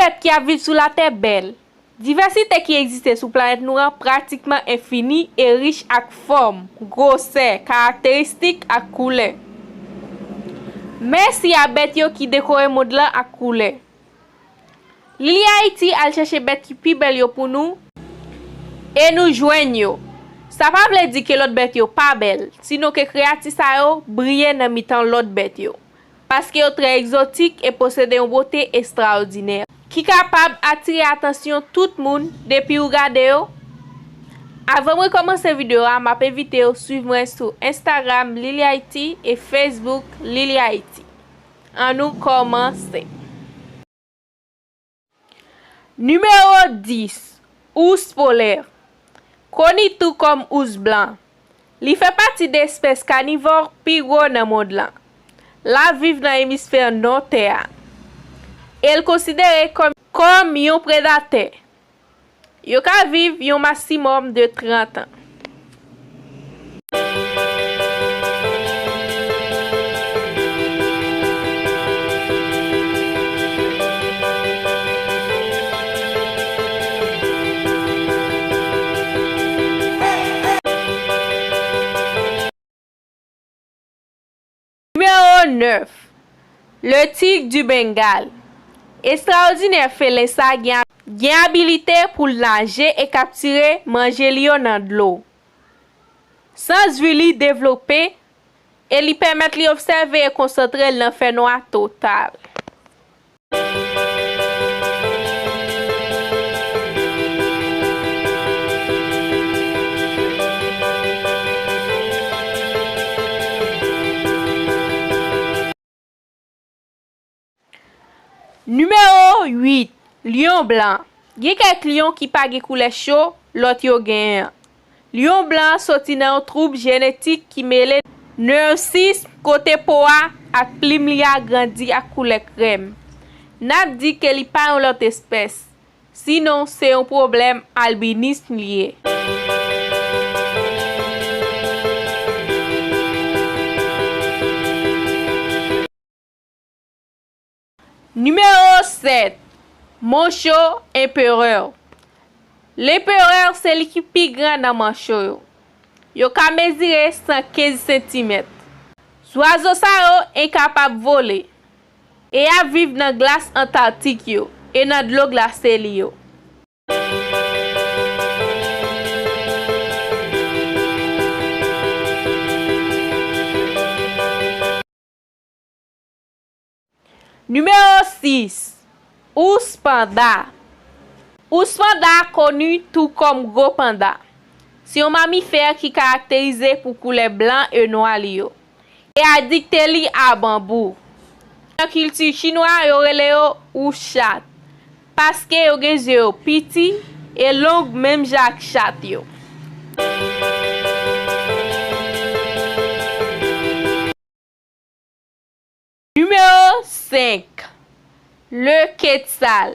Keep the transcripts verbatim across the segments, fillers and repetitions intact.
Bèt ki ap viv sou latè bèl. Divèsite ki egziste sou planèt nou an pratikman enfini e rich ak fòm, gwosè, karakteristik ak koulè. Mèsi a bèt yo ki dekore mond lan ak koulè. Lili Ayiti al chèche bèt ki pi bèl yo pou nou e nou jwenn yo. Sa pa vle di ke lòt bèt yo pa bèl, sinon ke kreyati sa yo briye nan mitan lòt bèt yo, paske yo trè egzotik e posede yon bote estraòdinè ki kapab atire atansyon tout moun depi ou gade yo. Avan mwen kòmanse videyo a, m ap envite w swiv mwen sou Instagram Lili Ayiti e Facebook Lili Ayiti. Ann nou kòmanse. Nimewo dis, ous polè. Koni tou kòm ous blan, li fè pati de espès kanivò pi gwo nan mond lan. L ap viv nan emisfè nò tè a. E l konsidere kòm, kòm yon predatè. Yo ka viv yon maksimòm de trant an. Nimewo nèf, le tigre du Bengale. Estraòdinè felen sa gen, gen abilite pou l naje e kaptire manje li yo nan dlo. Sans vi li devlope e li pèmèt li obsève e konsantre l nan fènwa total. Nimewo uit, lyon blan. Gen kèk lyon ki pa gen koulè cho lòt yo genyen an. Lyon blan soti nan yon twoub jenetik ki mele nèsism, kote po a ak plim li a grandi ak koulè krèm. N ap di ke li pa yon lòt espès, sinon se yon pwoblèm albinism li ye. Nimewo sèt, mancho enperè. Lenperè se li ki pi gran nan mancho yo. Yo ka mezire san kenz santimèt. Zwazo sa yo enkapab vole e y ap viv nan glas antaktik yo e nan dlo glase li yo. Nimewo sis, ous panda. Ous panda koni tou kòm gwo panda. Se yon mamifè ki karakterize pou koulè blan e nwa li yo e adikte li a banbou. Nan kilti chinwa, yo rele yo ous chat, paske yo gen zye yo piti e long menm jan ak chat yo. Nimewo senk, le quetzal.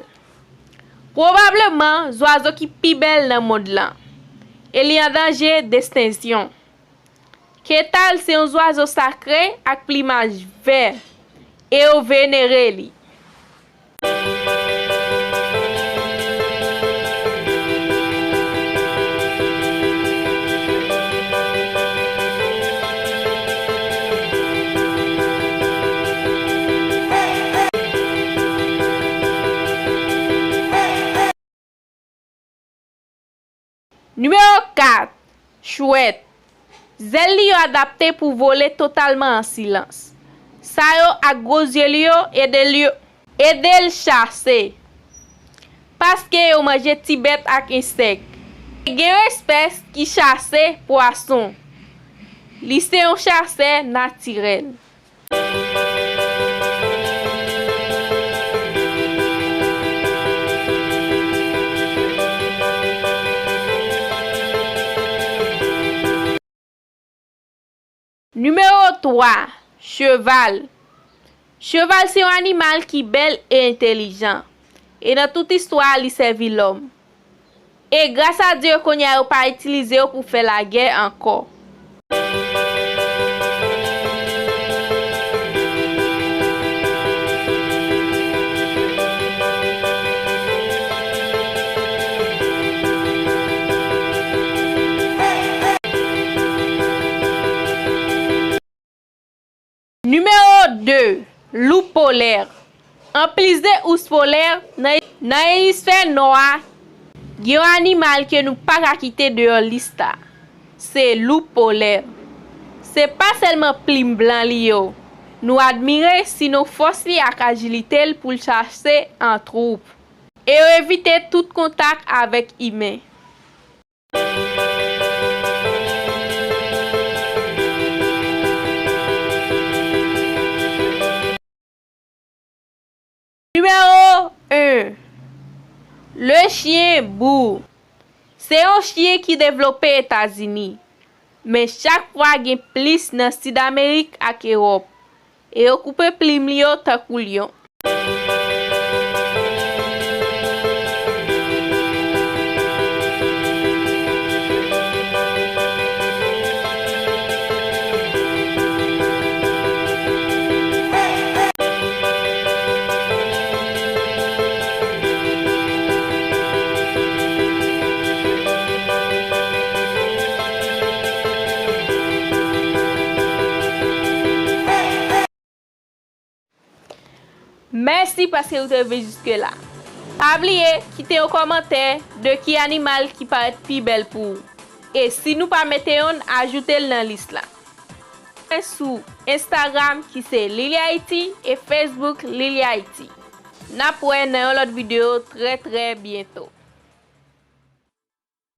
Pwobableman zwazo ki pi bèl nan mond lan, e li an danje destensyon. Ketal se yon zwazo sakre ak plimaj vè, e yo venere li. Nimewo kat, chwèt. Zèl li yo adapte pou vole totalman an silans. Sa yo ak gwo zye li yo ede l yo, ede l chase, paske yo manje ti bèt ak ensèk. Gen yon espès ki chase pwason. Li se yon chasè natirèl. Nimewo twa, cheval. Cheval se yon animal ki bèl e entèlijan, e nan tout istwa li sèvi lòm. E gras a Dye, kounye a yo pa itilize yo pou fè lagè ankò. Anplis de ous polè, nan, nan emisfè nò a, gen yon animal ke nou pa ka kite deyò lis la. Se lou polè. Se pa sèlman plim blan li yo. Nou admire sinon fòs li ak ajilite l pou l chase an twoup. E yo evite tout kontak avèk imen. Nimewo en. Le chien boue. Se yon chyen ki devlope Etazini. Men chak fwa gen plis nan Sid Amerik ak Ewòp. E yo koupe plim li yo tankou lyon. Mèsi paske ou te rive jiske la. Pa bliye kite yon kòmantè de ki animal ki parèt pi bèl pou ou. E si nou pa mete yonn, ajoute l nan lis la. Sou Instagram ki se Lili Haiti e Facebook Lili Haiti. N ap wè nan yon lòt videyo trè trè byento.